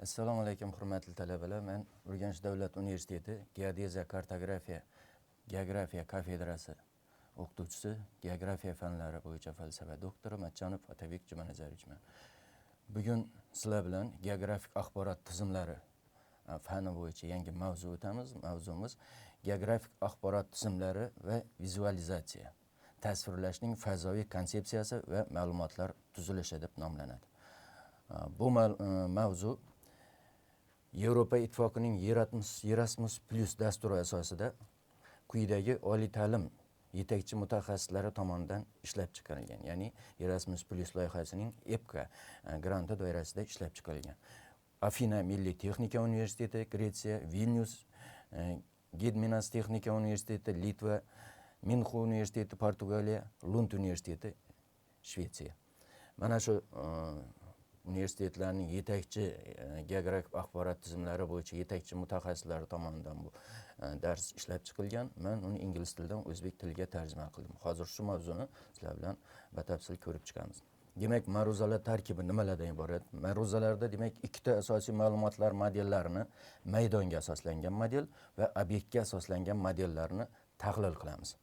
Assalomu alaykum, hurmatli talabalar. Men Urganch davlat universiteti geodeziya, kartografiya, geografiya kafedrasi o'qituvchisi, geografiya fanlari bo'yicha falsafa doktori Matchanov Otabek Jumanazarovichman. Bugun sizlar bilan geografik axborot tizimlari fani bo'yicha yangi mavzu o'tamiz. Mavzumiz geografik axborot tizimlari va vizualizatsiya, tasvirlashning fazoviy konsepsiyasi va ma'lumotlar tuzilishi deb nomlanadi. Bu mavzu Yevropa Ittifoqining Erasmus Plus dasturi asosida quyidagi oliy ta'lim yetakchi mutaxassislari tomonidan ishlab chiqarilgan, ya'ni Erasmus Plus loyihasining EPCA granti doirasida ishlab chiqarilgan. Afina Milliy texnika universiteti, Gretsiya, Vilnius Gediminas texnika universiteti, Litva, Minxu universiteti, Portugaliya, Lund universiteti, Shvetsiya. Mana shu universitetlarning yetakchi geografik axborot tizimlari bo'yicha yetakchi mutaxassislari tomonidan bu dars ishlab chiqilgan. Men uni ingliz tilidan o'zbek tiliga tarjima qildim. Hozir shu mavzuni sizlar bilan batafsil ko'rib chiqamiz. Demak, ma'ruzalar tarkibi nimalardan iborat? Ma'ruzalarda demak ikkita asosiy ma'lumotlar modellarini, maydonga asoslangan model va obyektga asoslangan modellarni tahlil qilamiz.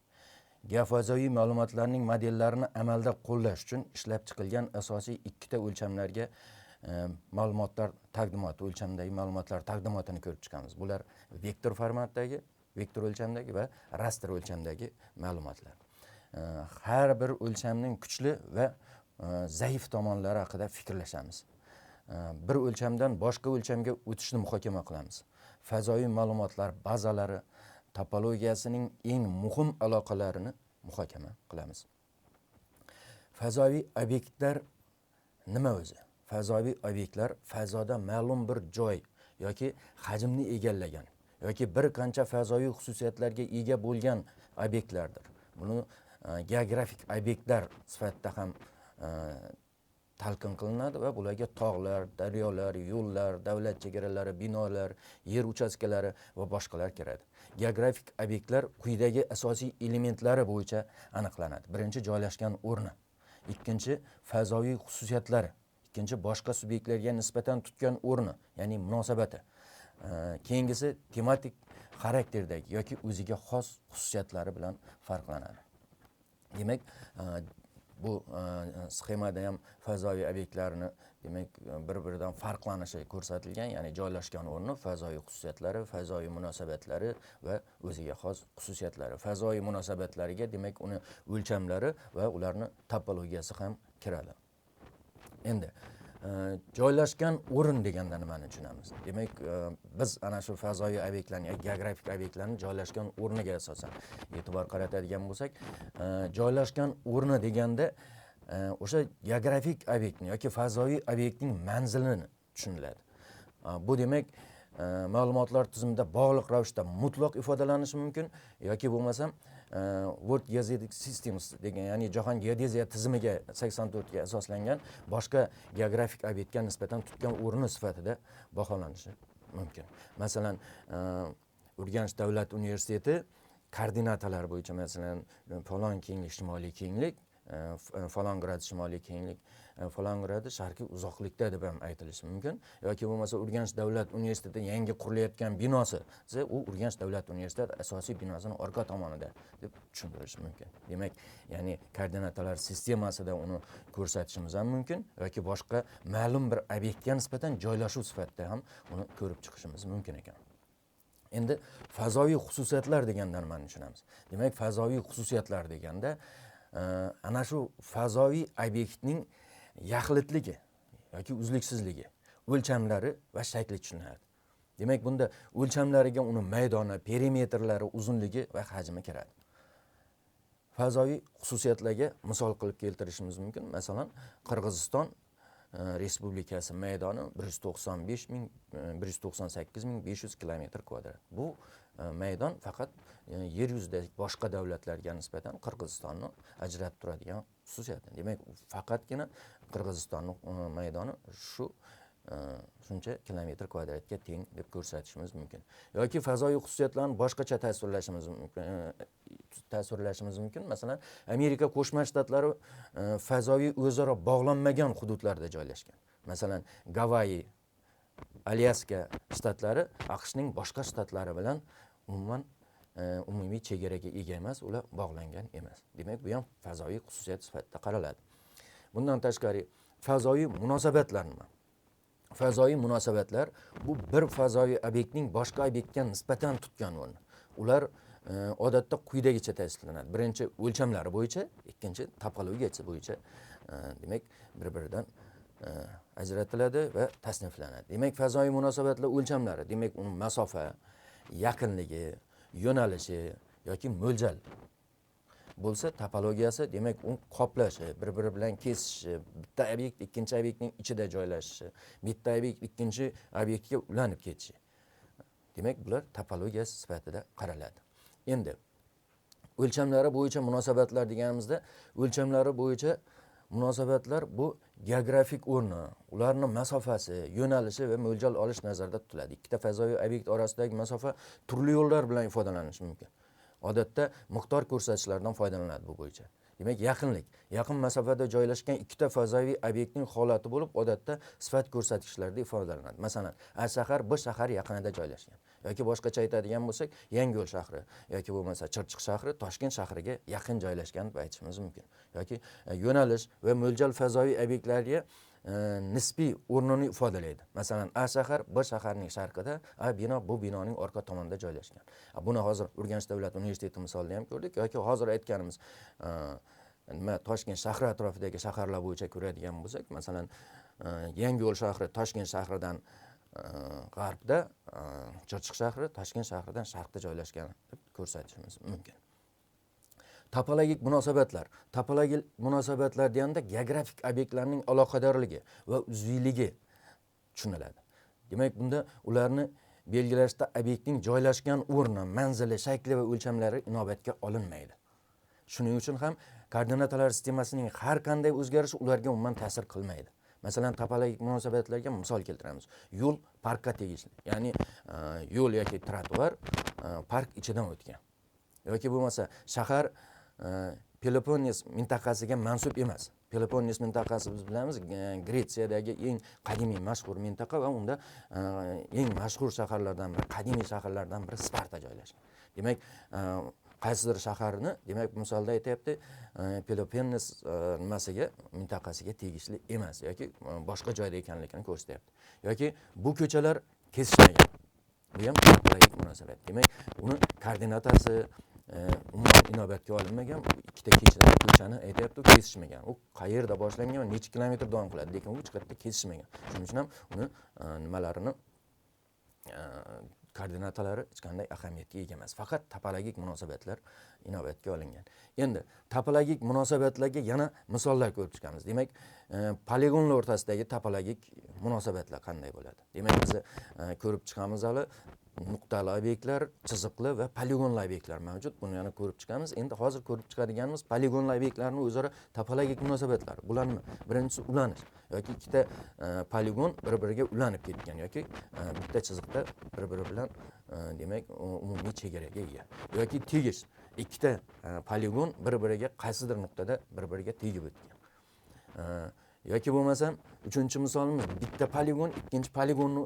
Geofazoviy ma'lumotlarning modellarini amalda qo'llash uchun ishlab chiqilgan asosiy ikkita o'lchamlarga ma'lumotlar taqdimoti, o'lchamdagi ma'lumotlar taqdimotini ko'rib chiqamiz. Bular vektor formatdagi, vektor o'lchamdagi va rastr o'lchamdagi ma'lumotlar. Har bir o'lchamning kuchli va zaif tomonlari haqida fikrlashamiz. Bir o'lchamdan boshqa o'lchamga o'tishni muhokama qilamiz. Fazoviy ma'lumotlar bazalari topologiyasining eng muhim aloqalarini muhokama qilamiz. Fazoviy obyektlar nima o'zi? Fazoviy obyektlar fazoda ma'lum bir joy yoki hajmni egallagan yoki bir qancha fazoviy xususiyatlarga ega bo'lgan obyektlardir. Buni geografik obyektlar sifatida ham talqin qilinadi va bularga tog'lar, daryolar, yo'llar, davlat chegaralari, binolar, yer uchastkalari va boshqalar kiradi. Geografik obyektlar quyidagi asosiy elementlari bo'yicha aniqlanadi. Birinchi, joylashgan o'rni, ikkinchi, fazoviy xususiyatlari, ikkinchi, boshqa subyektlarga nisbatan tutgan o'rni, ya'ni munosabati. Keyingisi tematik xarakterdagi yoki o'ziga xos xususiyatlari bilan farqlanadi. Demak, bu sxemada ham fazoviy obyektlarni demak bir-biridan farqlanishi ko'rsatilgan, ya'ni joylashgan o'rni, fazoviy xususiyatlari, fazoviy munosabatlari va o'ziga xos xususiyatlari. Fazoviy munosabatlariga demak uni o'lchamlari va ularni topologiyasi ham kiradi. Endi joylashgan o'rin deganda nimani tushunamiz? Demak, biz ana shu fazoviy obyektlarni yoki geografik obyektlarni joylashgan o'rniga asosan e'tibor qaratadigan bo'lsak, joylashgan o'rni deganda o'sha geografik obyektni yoki fazoviy obyektning manzilini tushuniladi. Bu demak, ma'lumotlar tizimida bog'liq ravishda mutlaq ifodalanishi mumkin yoki bo'lmasam, World Geodetic Systems degan, ya'ni jahon geodeziya tizimiga 84 ga asoslangan boshqa geografik obyektga nisbatan tutgan o'rni sifatida baholanishi mumkin. Masalan, Urganch davlat universiteti koordinatalar bo'yicha, masalan, falon kenglik shimoliy kenglik, falon gradus shimoliy kenglik, falon gradus sharqiy uzoqlikda deb ham aytilishi mumkin. Yoki bo'lmasa Urganch davlat universiteti yangi qurilayotgan binosi, u Urganch davlat universiteti asosiy binosining orqa tomonida deb tushuntirish mumkin. Demak, ya'ni koordinatalar sistemasida uni ko'rsatishimiz ham mumkin yoki boshqa ma'lum bir obyektga nisbatan joylashuv sifatida ham uni ko'rib chiqishimiz mumkin ekan. Endi fazoviy xususiyatlar deganda nimani tushunamiz? Demak, fazoviy xususiyatlar deganda, ana shu fazoviy obyektning yaxlitligi yoki uzluksizligi, o'lchamlari va shakli tushuniladi. Demak, bunda o'lchamlariga uni maydoni, perimetrlari, uzunligi va hajmi kiradi. Fazoviy xususiyatlarga misol qilib keltirishimiz mumkin. Masalan, Qirg'iziston Respublikasi maydoni bir yuz to'qson besh ming, bir yuz to'qson sakkiz ming besh yuz kilometr kvadrat. Bu maydon faqat yer yuzidagi boshqa davlatlarga nisbatan Qirg'izistonni ajratib turadigan xususiyati. Demak, faqatgina Qirg'izistonning maydoni shu shuncha kilometr kvadratga teng deb ko'rsatishimiz mumkin. Yoki fazoviy xususiyatlarni boshqacha tasvirlashimiz mumkin. Masalan, Amerika Qo'shma Shtatlari fazoviy o'zaro bog'lanmagan hududlarda joylashgan. Masalan, Gavayi Alyaska shtatlari AQShning boshqa shtatlari bilan umuman umumiy chegaraga ega emas, ular bog'langan emas. Demak, bu ham fazoviy xususiyat sifatida qaraladi. Bundan tashqari fazoviy munosabatlar nima? Fazoviy munosabatlar bu bir fazoviy obyektning boshqa obyektga nisbatan tutgan o'rni. Ular odatda quyidagicha tasniflanadi. Birinchi o'lchamlari bo'yicha, ikkinchi topologiyasi bo'yicha, demak, bir-biridan ajratiladi va tasniflanadi. Demak, fazoviy munosabatlar o'lchamlari, demak, uning masofa, yaqinligi, yo'nalishi yoki mo'ljal bo'lsa, topologiyasi, demak, u qoplashi, bir-biri bilan kesishishi, bitta obyekt ikkinchi obyektning ichida joylashishi, bitta obyekt ikkinchi obyektga ulanib ketishi. Demak, bular topologiyasi sifatida qaraladi. Endi o'lchamlari bo'yicha munosabatlar deganimizda, o'lchamlari bo'yicha munosabatlar bu geografik o'rni, ularning masofasi, yo'nalishi va mo'ljal olish nazarda tutiladi. Ikkita fazoviy obyekt orasidagi masofa turli yo'llar bilan ifodalanishi mumkin. Odatda miqdor ko'rsatkichlardan foydalaniladi bu bo'yicha. Demak, yaqinlik, yaqin masofada joylashgan ikkita fazoviy obyektning holati bo'lib, odatda sifat ko'rsatkichlarida ifodalanadi. Masalan, A shahar B shahar yaqinida joylashgan yoki boshqacha aytadigan bo'lsak, Yangiyo'l shahri yoki bo'lmasa Chirchiq shahri Toshkent shahriga yaqin joylashgan deb aytishimiz mumkin. Yoki yo'nalish va mo'ljal fazoviy obyektlarga nisbiy o'rnini ifodalaydi. Masalan, A shahar B shaharning sharqida, A bino bu binoning orqa tomonida joylashgan. Buni hozir Urganch davlat universiteti misolida ham ko'rdik yoki hozir aytganimiz nima Toshkent shahri atrofidagi shaharlar bo'yicha ko'radigan bo'lsak, masalan, Yangiyo'l shahri Toshkent shahridan g'arbda, Chirchiq shahri Toshkent shahridan sharqda joylashgan deb ko'rsatishimiz mumkin. Topologik munosabatlar. Topologik munosabatlar deganda geografik obyektlarning aloqadorligi va uzviyligi tushuniladi. Demak, bunda ularni belgilashda obyektning joylashgan o'rni, manzili, shakli va o'lchamlari inobatga olinmaydi. Shuning uchun ham koordinatalar sistemasining har qanday o'zgarishi ularga umuman ta'sir qilmaydi. Masalan, topologik munosabatlarga misol keltiramiz. Yo'l parkka tegishli, ya'ni yo'l yoki trotuar park ichidan o'tgan. Yoki bo'lmasa shahar Peloponnes mintaqasiga mansub emas. Peloponnes mintaqasi biz bilamiz, Gretsiyadagi eng qadimiy mashhur mintaqa va unda eng mashhur shaharlardan biri, qadimiy shaharlardan biri Sparta joylashgan. Demak, qaysidir shaharni, demak, misolda aytayapti, Peloponnes nimasiga, mintaqasiga tegishli emas yoki boshqa joyda ekanligini ko'rsatyapti. Yoki bu ko'chalar kesishmagan. Bu ham topologik munosabat. Demak, uni koordinatasi umuman inobatga olinmagan, ikkita ko'chani aytyapti, u kesishmagan. U qayerda boshlangan va necha kilometr davom qiladi, lekin u hech qayerda kesishmagan. Shuning uchun ham uni nimalarini koordinatalari hech qanday ahamiyatga ega emas. Faqat topologik munosabatlar inobatga olingan. Endi topologik munosabatlarga yana misollar ko'rib chiqamiz. Demak, poligonlar o'rtasidagi topologik munosabatlar qanday bo'ladi? Demak, biz ko'rib chiqamiz hali nuqtali obyektlar, chiziqli va poligonli obyektlar mavjud. Buni yana ko'rib chiqamiz. Endi hozir ko'rib chiqadiganimiz poligonli obyektlarning o'zaro topologik munosabatlari. Bular nima? Birinchisi ulanish yoki ikkita poligon bir-biriga ulanib ketgan yoki bitta chiziqda bir-biri bilan demak, umumiy chegaraga ega. Yoki tegish. Ikkita poligon bir-biriga qaysidir nuqtada bir-biriga tegib o'tgan. Yoki bo'lmasam uchinchi misolimiz bitta poligon ikkinchi poligonni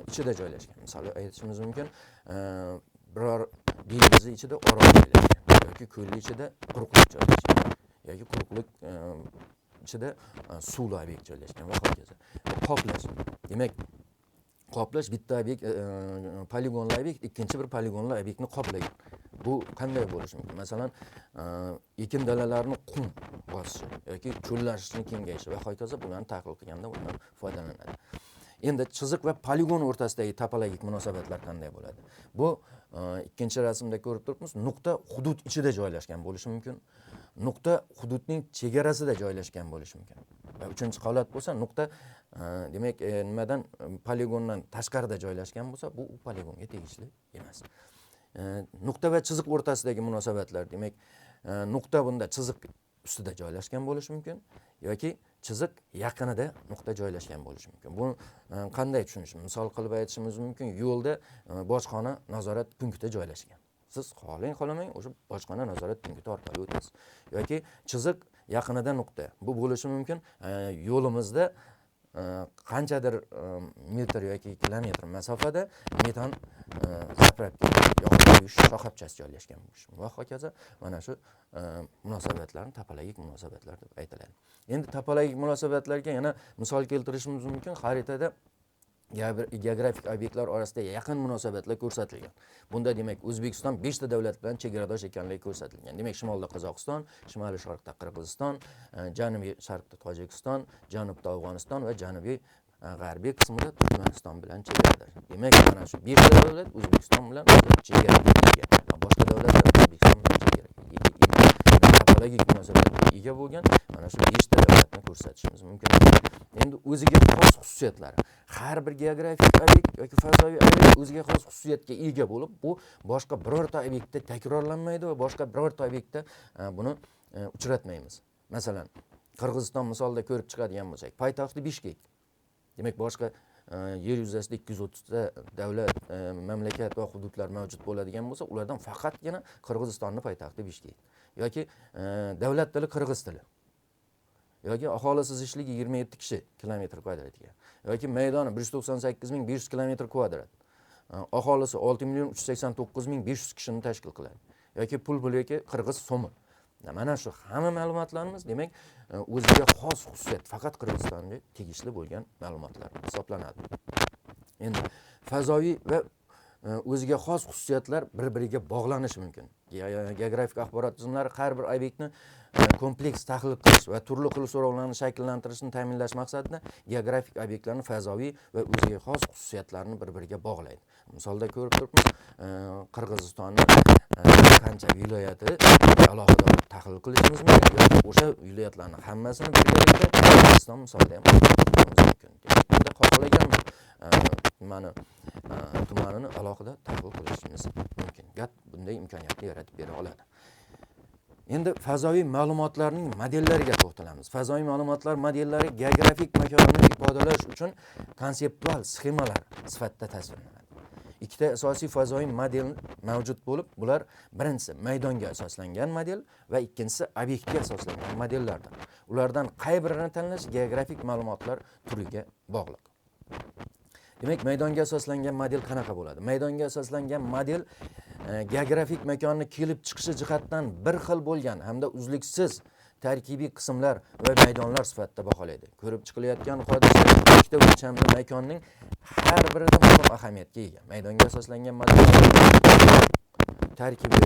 ichida joylashgan. Misol aytishimiz mumkin, biror dengizni ichida orol joylashgan yoki ko'lning ichida quruqlik joylashgan yoki quruqlik ichida suvli obyekt joylashgan va hokazo. Qoplash. Demak, qoplash bitta obyekt, poligonli obyekt ikkinchi bir poligonli obyektni qoplagan. Bu qanday bo'lishi mumkin? Masalan, ekin dalalarini qum bosishi yoki cho'llashishni kengayishi va hokazo, bularni tahlil qilganda undan foydalanadi. Endi chiziq va poligon o'rtasidagi topologik munosabatlar qanday bo'ladi? Bu ikkinchi rasmda ko'rib turibmiz, nuqta hudud ichida joylashgan bo'lishi mumkin. Nuqta hududning chegarasida joylashgan bo'lishi mumkin. Va uchinchi holat bo'lsa, nuqta demak, nimadan, poligondan tashqarida joylashgan bo'lsa, bu u poligonga tegishli emas. Nuqta va chiziq o'rtasidagi munosabatlar, demak, nuqta bunda chiziq ustida joylashgan bo'lishi mumkin yoki chiziq yaqinida nuqta joylashgan bo'lishi mumkin. Buni qanday tushunish? Misol qilib aytishimiz mumkin, yo'lda bojxona nazorat punkti joylashgan. Siz xohlang, xohlamang o'sha bojxona nazorat punkti orqali o'tasiz. Yoki chiziq yaqinida nuqta. Bu bo'lishi mumkin, yo'limizda qanchadir metr yoki kilometr masofada metan zapravka yoqib qo'yish shoxobchasi joylashgan va hokazo. Mana shu munosabatlarni topologik munosabatlar deb aytiladi. Endi topologik munosabatlarga yana misol keltirishimiz mumkin. Xaritada geografik obyektlar orasida yaqin munosabatlar ko'rsatilgan. Bunda demak O'zbekiston 5 ta davlat bilan chegaradosh ekanligi ko'rsatilgan. Demak, shimolda Qozog'iston, shimoliy sharqda Qirg'iziston, janubiy sharqda Tojikiston, janubda Afg'oniston va janubiy g'arbiy qismida Turkmaniston bilan chegaradosh. Demak, mana shu 5 ta davlat O'zbekiston bilan chegaraga ega. Boshqa davlatlar O'zbekiston bilan chegaraga ega. Topologik munosabatga ega bo'lgan mana shu 5 ta davlatni ko'rsatishimiz mumkin. Endi o'ziga xos xususiyatlari. Har bir geografik obyekt yoki fazoviy obyekt o'ziga xos xususiyatga ega bo'lib, bu boshqa birorta obyektda takrorlanmaydi va boshqa birorta obyektda buni uchratmaymiz. Masalan, Qirg'iziston misolida ko'rib chiqadigan bo'lsak, poytaxti Bishkek. Demak, boshqa yer yuzasida 230 ta davlat, mamlakat va hududlar mavjud bo'ladigan bo'lsa, ulardan faqatgina Qirg'izistonning poytaxti Bishkek. Yoki davlat tili qirg'iz tili. Yoki aholi sizishligi 27 kishi kilometr kvadratiga. Yoki maydoni 198 500 kilometr kvadrat. Aholisi 6 389 500 kishini tashkil qiladi. Yoki pul bo'laki qirg'iz so'mi. Mana shu hamma ma'lumotlarimiz demak o'ziga xos xususiyat, faqat Qirg'izistonga tegishli bo'lgan ma'lumotlar hisoblanadi. Endi fazoviy va o'ziga xos xususiyatlar bir-biriga bog'lanishi mumkin. Geografik axborot tizimlari har bir obyektni kompleks tahlil qilish va turli xil so'rovlarni shakllantirishni ta'minlash maqsadida geografik obyektlarni fazoviy va o'ziga xos xususiyatlarni bir-biriga bog'laydi. Misolda ko'rib turibmiz, Qirg'izistonni qancha viloyati alohida tahlil qilishimiz mumkin yoki o'sha viloyatlarni hammasini birgalikda Qirg'iziston misolida ham qilishimiz mumkin. Bunda xohlagan nimani tumanini alohida tahlil qilishimiz mumkin. GAT bunday imkoniyatni yaratib bera oladi. Endi fazoviy ma'lumotlarning modellariga to'xtalamiz. Fazoviy ma'lumotlar modellari geografik makonni ifodalash uchun konseptual sxemalar sifatida tasvirlanadi. Ikkita asosiy fazoviy model mavjud bo'lib, bular birinchisi maydonga asoslangan model va ikkinchisi obyektga asoslangan modellardir. Ulardan qay birini tanlash geografik ma'lumotlar turiga bog'liq. Demak, maydonga asoslangan model qanaqa bo'ladi? Maydonga asoslangan model geografik makonni kelib chiqishi jihatdan bir xil bo'lgan hamda uzluksiz tarkibiy qismlar va maydonlar sifatida baholaydi. Ko'rib chiqilayotgan hodisa ikkita o'lchamli makonning har birida muhim ahamiyatga ega. Maydonga asoslangan model tarkibi,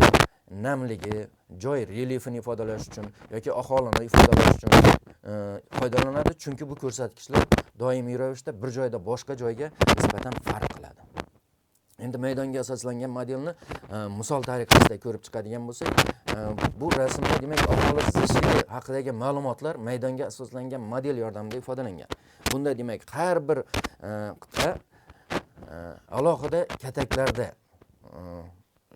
namligi, joy relyefini ifodalash uchun yoki aholini ifodalash uchun foydalanadi, chunki bu ko'rsatkichlar doimiy ravishda bir joyda boshqa joyga nisbatan farq qiladi. Endi maydonga asoslangan modelni misol tariqasida ko'rib chiqadigan bo'lsak, bu rasmda demak aholi zichligi haqidagi ma'lumotlar maydonga asoslangan model yordamida ifodalangan. Bunda demak har bir qit'a alohida kataklarda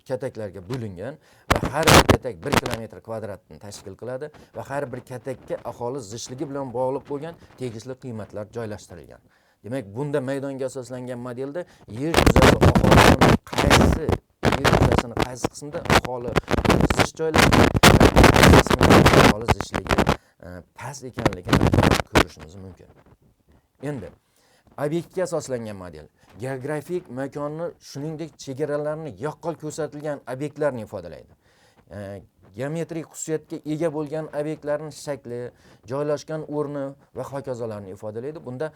kataklarga bo'lingan va har bir katak 1 kilometr kvadratni tashkil qiladi va har bir katakka aholi zichligi bilan bog'liq bo'lgan tegishli qiymatlar joylashtirilgan. Demak, bunda maydonga asoslangan modelda yer yuzasi aholisining qaysi yer yuzasini qaysi qismida aholi zich joylashgan va qaysi qismida aholi zichligi past ekanligini ko'rishimiz mumkin. Endi obyektga asoslangan model geografik makonni, shuningdek chegaralarni yaqqol ko'rsatilgan obyektlarni ifodalaydi. Geometrik xususiyatga ega bo'lgan obyektlarning shakli, joylashgan o'rni va hokazolarni ifodalaydi. Bunda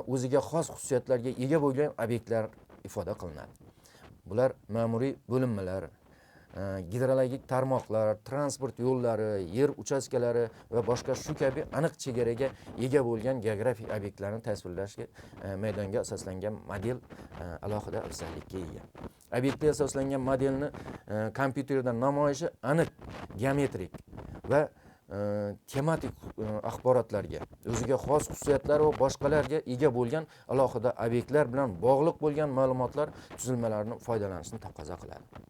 o'ziga xos xususiyatlarga ega bo'lgan obyektlar ifoda qilinadi. Bular ma'muriy bo'linmalar, gidrologik tarmoqlar, transport yo'llari, yer uchastkalari va boshqa shu kabi aniq chegaraga ega bo'lgan geografik obyektlarni tasvirlashga maydonga asoslangan model alohida afzallikka ega. Obyektga asoslangan modelni kompyuterda namoyishi aniq geometrik va tematik axborotlarga, o'ziga xos xususiyatlar va boshqalarga ega bo'lgan alohida obyektlar bilan bog'liq bo'lgan ma'lumotlar tuzilmalarini foydalanishni taqozo qiladi.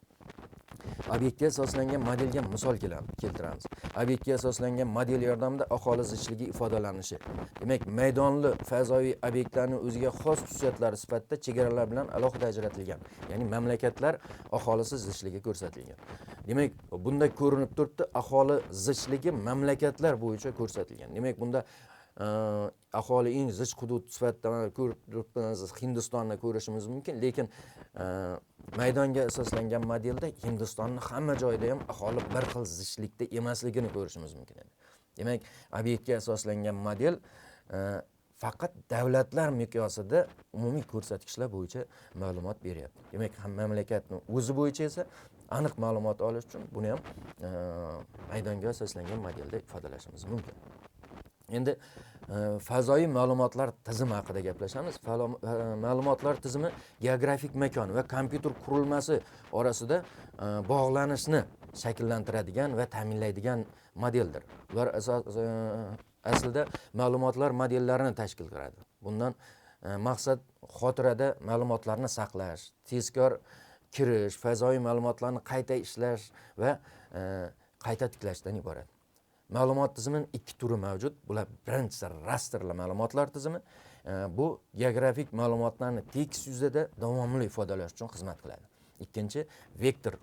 Obyektga asoslangan modelga misol keltiramiz. Obyektga asoslangan model yordamida aholi zichligi ifodalanishi. Demak, maydonli fazoviy obyektlarning o'ziga xos xususiyatlari sifatida chegaralar bilan alohida ajratilgan, ya'ni mamlakatlar aholisi zichligi ko'rsatilgan. Demak, bunda ko'rinib turibdi, aholi zichligi mamlakatlar bo'yicha ko'rsatilgan. Demak, bunda aholi eng zich hudud sifatida ko'rib turibmiz, Hindistonni ko'rishimiz mumkin, lekin maydonga asoslangan modelda Hindistonni hamma joyda ham aholi bir xil zichlikda emasligini ko'rishimiz mumkin edi. Demak, obyektga asoslangan model faqat davlatlar miqyosida umumiy ko'rsatkichlar bo'yicha ma'lumot beryapti. Demak, ham mamlakatni o'zi bo'yicha esa aniq ma'lumot olish uchun buni ham maydonga asoslangan modelda ifodalashimiz mumkin. Endi fazoiy ma'lumotlar tizimi haqida gaplashamiz. Ma'lumotlar tizimi geografik makon va kompyuter qurilmasi orasida bog'lanishni shakllantiradigan va ta'minlaydigan modeldir. Ular aslida ma'lumotlar modellarini tashkil qiladi. Bundan maqsad xotirada ma'lumotlarni saqlash, tezkor kirish, fazoiy ma'lumotlarni qayta ishlash va qayta tiklashdan iborat. Ma'lumot tizimining ikki turi mavjud. Bular birinchisi rastrli ma'lumotlar tizimi. Bu geografik ma'lumotlarni tekis yuzada davomli ifodalash uchun xizmat qiladi. Ikkinchi vektor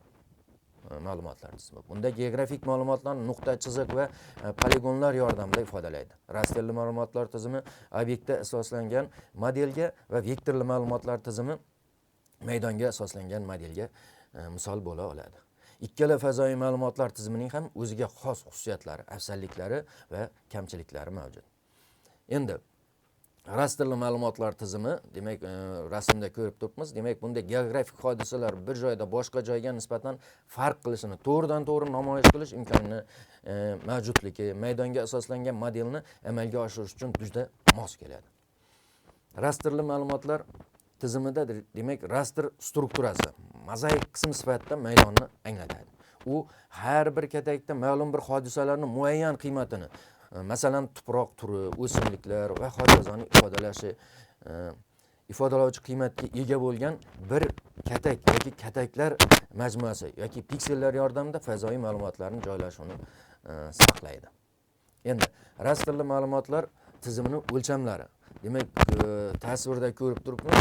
ma'lumotlar tizimi. Bunda geografik ma'lumotlarni nuqta, chiziq va poligonlar yordamida ifodalaydi. Rastrli ma'lumotlar tizimi obyektga asoslangan modelga va vektorli ma'lumotlar tizimi maydonga asoslangan modelga misol bo'la oladi. Ikkala fazoiy ma'lumotlar tizimining ham o'ziga xos xususiyatlari, afzalliklari va kamchiliklari mavjud. Endi rastrli ma'lumotlar tizimi, demak, rasmda ko'rib turibmiz. Demak, bunda geografik hodisalar bir joyda boshqa joyga nisbatan farq qilishini to'g'ridan to'g'ri namoyish qilish imkonini mavjudligi maydonga asoslangan modelni amalga oshirish uchun juda mos keladi. Rastrli ma'lumotlar tizimida demak rastr strukturasi mozaik qism sifatida maydonni anglatadi. U har bir katakda ma'lum bir hodisalarning muayyan qiymatini, masalan, tuproq turi, o'simliklar va hokazoni ifodalashi, ifodalovchi qiymatga ega bo'lgan bir katak yoki kataklar majmuasi yoki piksellar yordamida fazoiy ma'lumotlarning joylashuvini saqlaydi. Endi rastrli ma'lumotlar tizimining o'lchamlari. Demak, tasvirda ko'rib turibmiz.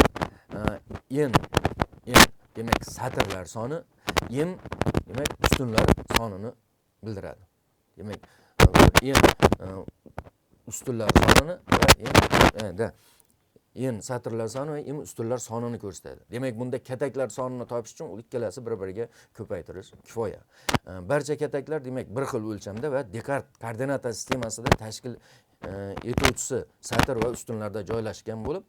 N demak satrlar soni, M demak ustunlar sonini bildiradi. Demak, N ustunlar sonini va N satrlar soni va M ustunlar sonini ko'rsatadi. Demak, bunda kataklar sonini topish uchun ikkalasi bir-biriga ko'paytirish kifoya. Barcha kataklar demak bir xil o'lchamda va Dekart koordinata sistemasida tashkil etuvchisi satr va ustunlarda joylashgan bo'lib,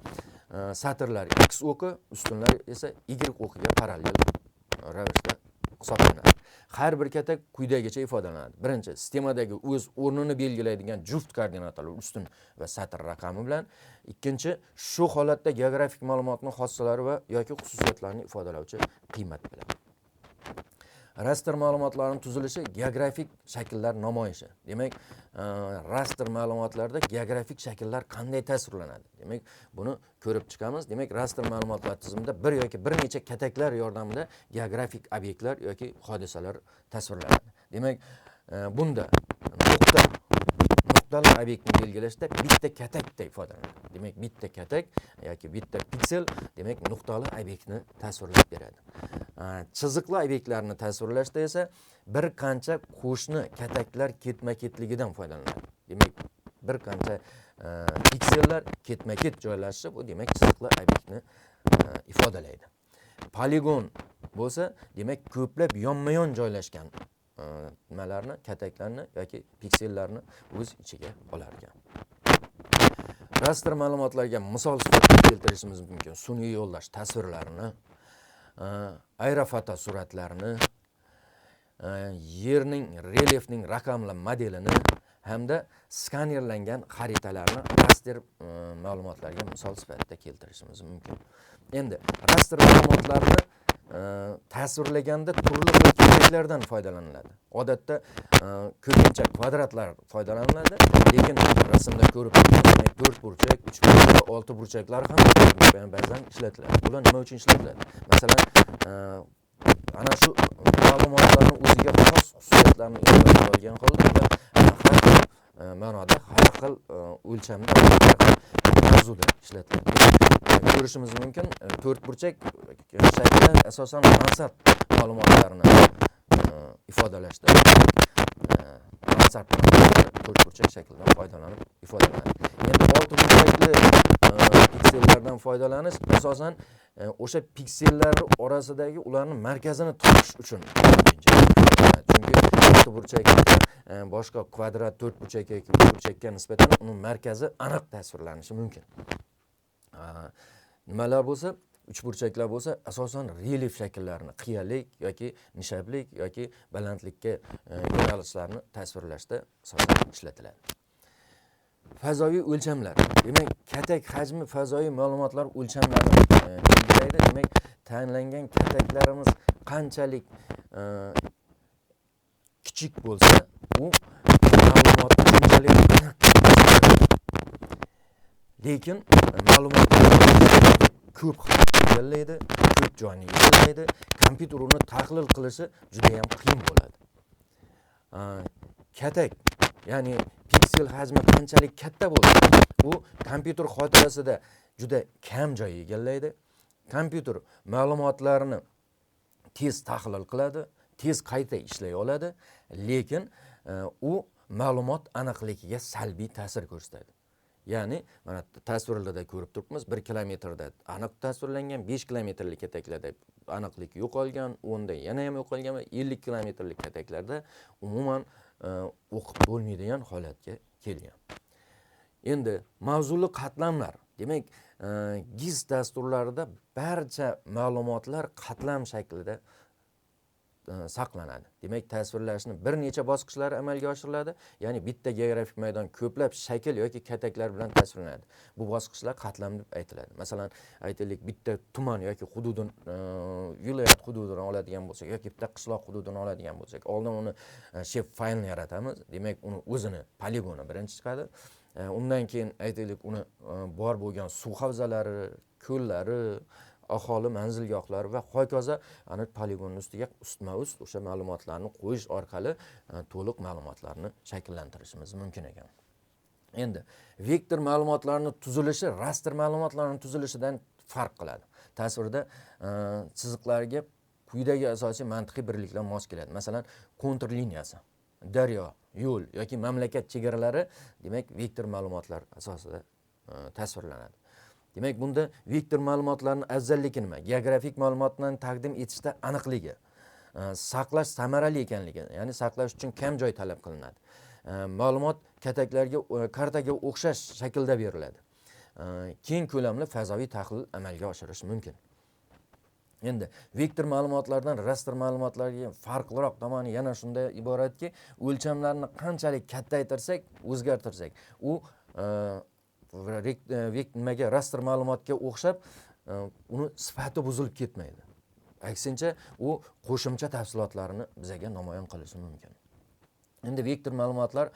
satrlar x o'qi, ustunlar esa y o'qiga parallel ravishda hisoblanadi. Har bir katak quyidagicha ifodalanadi. Birinchi, sistemadagi o'z o'rnini belgilaydigan juft koordinatalar ustun va satr raqami bilan. Ikkinchi, shu holatda geografik ma'lumotning xossalari va yoki xususiyatlarini ifodalovchi qiymat bilan. Rastr ma'lumotlarining tuzilishi geografik shakllar namoyishi. Demak, rastr ma'lumotlarda geografik shakllar qanday tasvirlanadi? Demak, buni ko'rib chiqamiz. Demak, rastr ma'lumotlar tizimida bir yoki bir necha kataklar yordamida geografik obyektlar yoki hodisalar tasvirlanadi. Demak, bunda nuqtali obyektni belgilashda bitta katakda ifodalanadi. Demak, bitta katak yoki bitta piksel demak nuqtali obyektni tasvirlab beradi. Chiziqli obyektlarni tasvirlashda esa bir qancha qo'shni kataklar ketma-ketligidan foydalaniladi. Demak, bir qancha piksellar ketma-ket joylashishi bu demak chiziqli obyektni ifodalaydi. Poligon bo'lsa, demak ko'plab yonma-yon joylashgan nimalarni, kataklarni yoki piksellarni o'z ichiga olar ekan. Rastr ma'lumotlarga misol sifatida keltirishimiz mumkin sun'iy yo'ldosh tasvirlarini, aerofoto suratlarini, yerning relyefning raqamli modelini hamda skanerlangan xaritalarni rastr ma'lumotlarga misol sifatida keltirishimiz mumkin. Endi rastr ma'lumotlarini tasvirlaganda turli xil kataklardan foydalaniladi. Odatda ko'pincha kvadratlar foydalaniladi, lekin rasmda ko'rib turibmiz, 4 burchak, 3 burchak va 6 burchaklar ham ba'zan ishlatiladi. Bular nima uchun ishlatiladi? Masalan, ana shu ma'lumotlarni o'ziga xos xususiyatlarni ifodalay olgan holda ular har xil ma'noda, har xil o'lchamda, har xil mavzuda ishlatiladi. Ko'rishimiz mumkin, 4 burchak shakli asosan mansab ma'lumotlarini ifodalashda mansab 4 burchak shaklidan foydalanib ifodalanadi. Endi oltiburchakli piksellardan foydalanish asosan o'sha piksellar orasidagi ularni markazini topish uchun. Chunki oltiburchakda boshqa kvadrat, to'rtburchak yoki uchburchakka nisbatan uning markazi aniq tasvirlanishi mumkin. Nimalar bo'lsa, uchburchaklar bo'lsa, asosan relyef shakllarini, qiyalik yoki nishablik yoki balandlikka yo'nalishlarni tasvirlashda asosan ishlatiladi. Fazoviy o'lchamlar. Demak, katak hajmi fazoviy ma'lumotlar o'lchamlarini belgilaydi. Demak, tayinlangan kataklarimiz qanchalik kichik bo'lsa, u ma'lumotni shunchalik aniq. Lekin ma'lumot ko'p egallaydi, ko'p joyni egallaydi. Kompyuter uni tahlil qilishi juda ham qiyin bo'ladi. Katak, ya'ni piksel hajmi qanchalik katta bo'lsa, u kompyuter xotirasida juda kam joy egallaydi. Kompyuter ma'lumotlarni tez tahlil qiladi, tez qayta ishlay oladi, lekin u ma'lumot aniqligiga salbiy ta'sir ko'rsatadi. Ya'ni mana tasvirlarda ko'rib turibmiz, 1 kilometrda aniq tasvirlangan, 5 kilometrlik kataklarda aniqlik yo'qolgan, 10da yana ham yo'qolgan va 50 kilometrlik kataklarda umuman o'qib bo'lmaydigan holatga kelgan. Endi mavzuli qatlamlar. Demak, GIS dasturlarida barcha ma'lumotlar qatlam shaklida saqlanadi. Demak, tasvirlashni bir necha bosqichlari amalga oshiriladi. Ya'ni bitta geografik maydon ko'plab shakl yoki kataklar bilan tasvirlanadi. Bu bosqichlar qatlam deb aytiladi. Masalan, aytaylik, bitta tuman yoki hududini, viloyat hududini oladigan bo'lsak yoki bitta qishloq hududini oladigan bo'lsak, oldin uni shape faylini yaratamiz. Demak, uni o'zini poligoni birinchi chiqadi. Undan keyin aytaylik, uni bor bo'lgan suv havzalari, ko'llari, aholi manzilgohlari va hokazo ana poligonning ustiga ustma-ust o'sha ma'lumotlarni qo'yish orqali to'liq ma'lumotlarni shakllantirishimiz mumkin ekan. Endi vektor ma'lumotlarning tuzilishi rastr ma'lumotlarning tuzilishidan farq qiladi. Tasvirda chiziqlarga quyidagi asosiy mantiqiy birliklar mos keladi. Masalan, kontur liniyasi, daryo, yo'l yoki mamlakat chegaralari, demak, vektor ma'lumotlar asosida tasvirlanadi. Demak, bunda vektor ma'lumotlarning afzalligi nima? Geografik ma'lumotlarni taqdim etishda aniqligi, saqlash samarali ekanligi, ya'ni saqlash uchun kam joy talab qilinadi. Ma'lumot kataklarga, kartaga o'xshash shaklda beriladi. Keng ko'lamli fazoviy tahlil amalga oshirish mumkin. Endi vektor ma'lumotlardan rastr ma'lumotlarga farqliroq tomoni yana shunda iboratki, o'lchamlarni qanchalik kattaytirsak, o'zgartirsak, u nimaga rastr ma'lumotga o'xshab uni sifati buzilib ketmaydi. Aksincha, u qo'shimcha tafsilotlarni bizaga namoyon qilishi mumkin. Endi vektor ma'lumotlar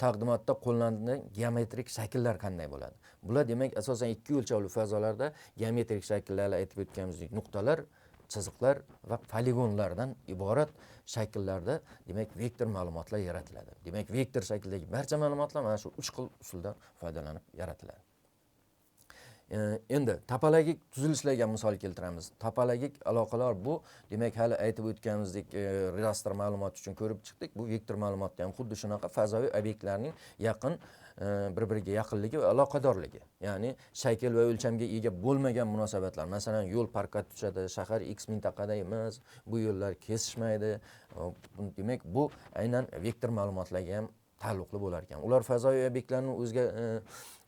taqdimotda qo'llanilgan geometrik shakllar qanday bo'ladi? Bular demak asosan ikki o'lchovli fazolarda geometrik shakllarni aytib o'tganimizdek nuqtalar, chiziqlar va poligonlardan iborat shakllarda demak vektor ma'lumotlar yaratiladi. Demak, vektor shaklidagi barcha ma'lumotlar mana shu uch xil usuldan foydalanib yaratiladi. Endi topologik tuzilishlarga misol keltiramiz. Topologik aloqalar bu, demak, hali aytib o'tganimizdek, rastr ma'lumot uchun ko'rib chiqdik. Bu vektor ma'lumotda ham xuddi shunaqa fazoviy obyektlarning yaqin bir-biriga yaqinligi va aloqadorligi, ya'ni shakl va o'lchamga ega bo'lmagan munosabatlar. Masalan, yo'l parkka tushadi, shahar X mintaqada emas, bu yo'llar kesishmaydi. Demak, bu aynan vektor ma'lumotlarga ham taalluqli bo'lar ekan. Ular fazoviy obyektlarni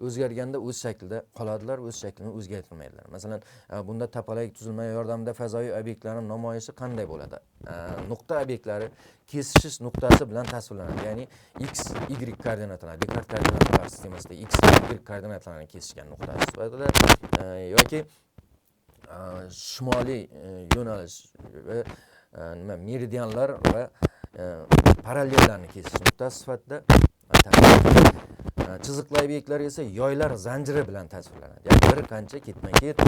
o'zgarganda o'z shaklida qoladilar, o'z shaklini o'zgartirmaydilar. Masalan, bunda topologik tuzilma yordamida fazoviy obyektlarning namoyishi qanday bo'ladi? Nuqta obyektlari kesishish nuqtasi bilan tasvirlanadi. Ya'ni x, y koordinatalari, Dekart koordinatalar sistemasida x, y koordinatalarini kesishgan nuqtasi sifatida yoki shimoliy yo'nalish va nima meridianlar va parallellarni kesish nuqtasi sifatida chiziqli obyektlar esa yoylar zanjiri bilan tasvirlanadi. Ya'ni bir qancha ketma-ket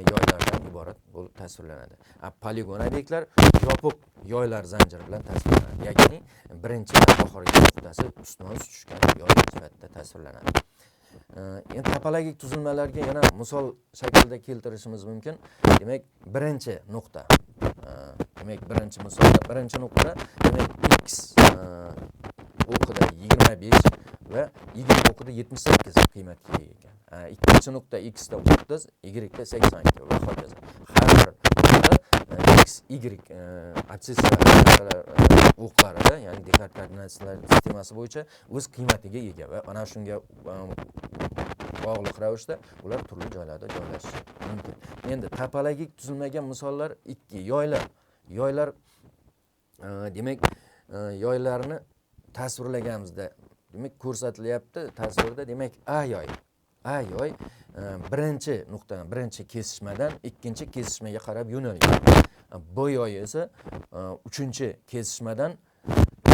yoylardan iborat bo'lib tasvirlanadi. Poligon obyektlar yopiq yoylar zanjiri bilan tasvirlanadi. Ya'ni birinchi va oxirgi nuqtasi ustma-ust tushgan yoy sifatida tasvirlanadi. Endi topologik tuzilmalarga yana misol shaklida keltirishimiz mumkin. Demak, birinchi nuqta. Demak, birinchi misolda birinchi nuqta, demak x o'qida 25, va y o'qida 78 qiymatga ega ekan. Ikkinchi nuqta x da 30, y da 82 va hokazo. Har bir nuqta x, y abscissa o'qlarida, ya'ni Dekart koordinatlar sistemasi bo'yicha o'z qiymatiga ega va ana shunga bog'liq ravishda ular turli joylarda joylashishi mumkin. Endi topologik tuzilmagan misollar 2. Yoylar. Yoylar demak, yoylarni tasvirlaganimizda, demak, ko'rsatilyapti tasvirda, demak, A yoy. A yoy birinchi nuqtadan, birinchi kesishmadan ikkinchi kesishmaga qarab yo'nalgan. B yoy esa uchinchi kesishmadan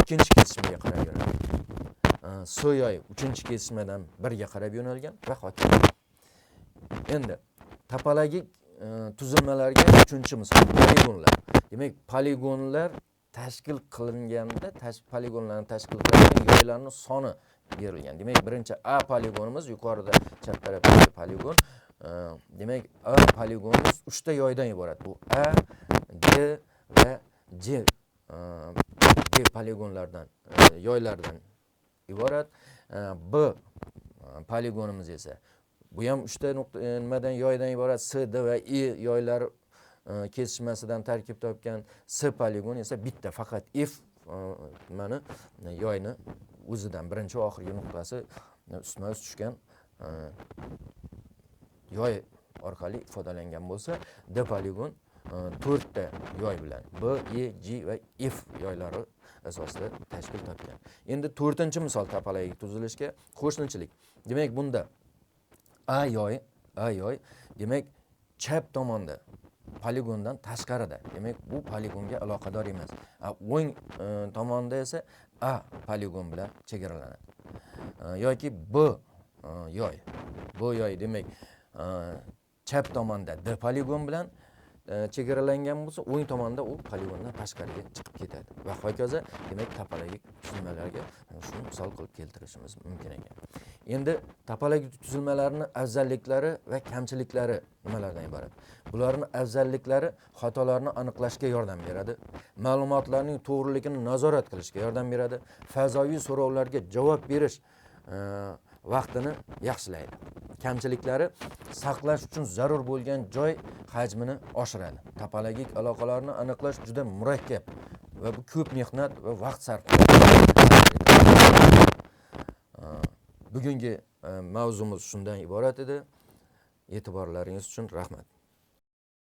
ikkinchi kesishmaga qarab yo'nalgan. S yoy uchinchi kesishmadan birga qarab yo'nalgan va hokazo. Endi topologik tuzilmalarga uchinchi misol poligonlar. Demak, poligonlar tashkil qilinganda, poligonlarni tashkil qiladigan yoylarning soni berilgan. Demak, birinchi A poligonimiz yuqorida chap tarafdagi poligon. Demak, A poligonimiz 3 ta yoydan iborat. Bu A, D va C, D poligonlardan, yoylardan iborat. B poligonimiz esa bu ham 3 ta nuqta, nimadan, yoydan iborat. S, D va E yoylar kesishmasidan tarkib topgan. S poligon esa bitta, faqat F nimani, yoyni o'zidan birinchi va oxirgi nuqtasi ustma-ust tushgan yoy orqali ifodalangan bo'lsa, D poligon 4 ta yoy bilan B, E, G va F yoylari asosida tashkil topgan. Endi to'rtinchi misol topologik tuzilishga qo'shnichilik. Demak, bunda A yoy, demak, chap tomonda poligondan tashqarida. Demak, bu poligonga aloqador emas. O'ng tomonda esa A poligon bilan chegaralanadi. Yoki B yoy. B yoy demak, chap tomonda D poligon bilan chegaralangan bo'lsa, o'ng tomonda u poligondan tashqariga chiqib ketadi. Va hokazo, demak, topologik tuzilmalarga shuni misol qilib keltirishimiz mumkin ekan. Endi topologik tuzilmalarning afzalliklari va kamchiliklari nimalardan iborat? Bularning afzalliklari xatolarni aniqlashga yordam beradi, ma'lumotlarning to'g'riligini nazorat qilishga yordam beradi, fazoviy so'rovlarga javob berish vaqtini yaxshilaydi. Kamchiliklari saqlash uchun zarur bo'lgan joy hajmini oshiradi. Topologik aloqalarni aniqlash juda murakkab va bu ko'p mehnat va vaqt sarf qiladi. Bugungi mavzumiz shundan iborat edi. E'tiborlaringiz uchun rahmat.